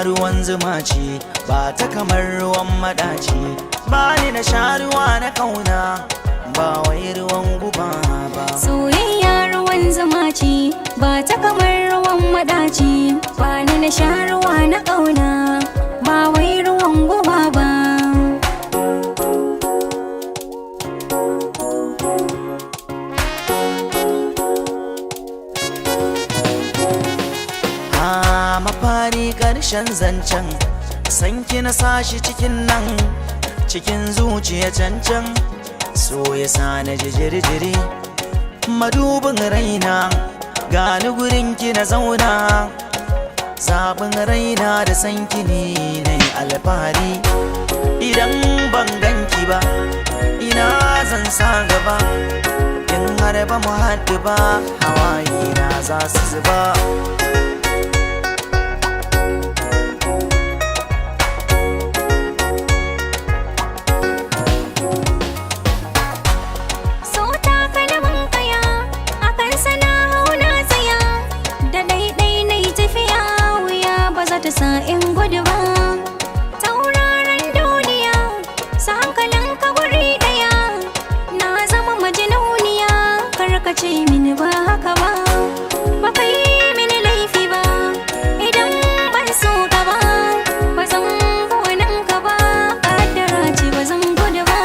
Ruwan zuma ce, ba ta kamar ruwan madaci. Ba ni na sha ruwa na kauna, ba wai ruwan guba ba. Soyayya ruwan zuma ce, ba ta kamar ruwan madaci. Ba ni na sha ruwa na ƙauna, ba wai ruwan guba ba. Ha, mafari ƙarshen zancen, sanki na sashi cikin nan, cikin zuciya cancan. So ya sa na ji jiri-jiri, madubin raina, gani gurin ki na zauna. Zaɓin raina da sanki ne na yi alfahari. Idan ban ganki ba, ina zan sa gaba. In har ba mu haɗu ba, hawaye na za su zuba. So takalmin kaya, akan sana hau na tsaya. Da ɗaiɗai na yi tafiya, wuya ba za ta sa in gudu ba. Tauraron duniya, sa hankalin ka guri ɗaya. Na zama majinuniya, karkace mini ba haka ba. Ba ka yi mini laifi ba, idan ban so ka ba. Ba zan bi ka ba, kaddara ce ba zan gudu ba.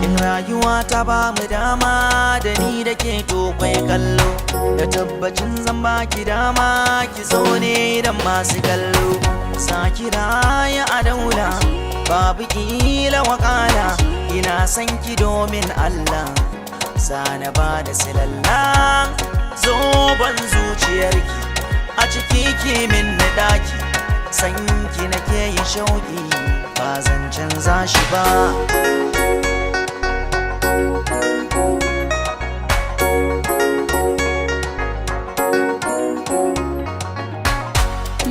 In rayuwa ta ba mu dama da ni da ke, to kwai kallo. Da tabbacin zan baki dama ki zo ne dan masu kallo. Sa raya a daula, babu kila wakala. Ina son ki domin Allah, zana ba da silalla. Zoban zuciyarki a ciki ki min na daki. San ki nake yin shauki, ba zan canza shi ba.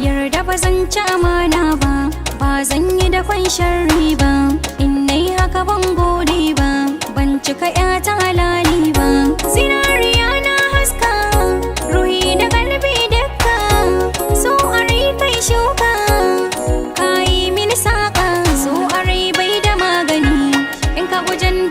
Yarda ba zan ci amana ba, ba zan yi da kwan sharri ba. In nai haka ban gode ba, ban cika ta halali ba. Zinariya na haska, ruhi da kalbi dukka. So a rai kai shuka, kayi mini saƙa. So a rai bai da magani, in ka gujen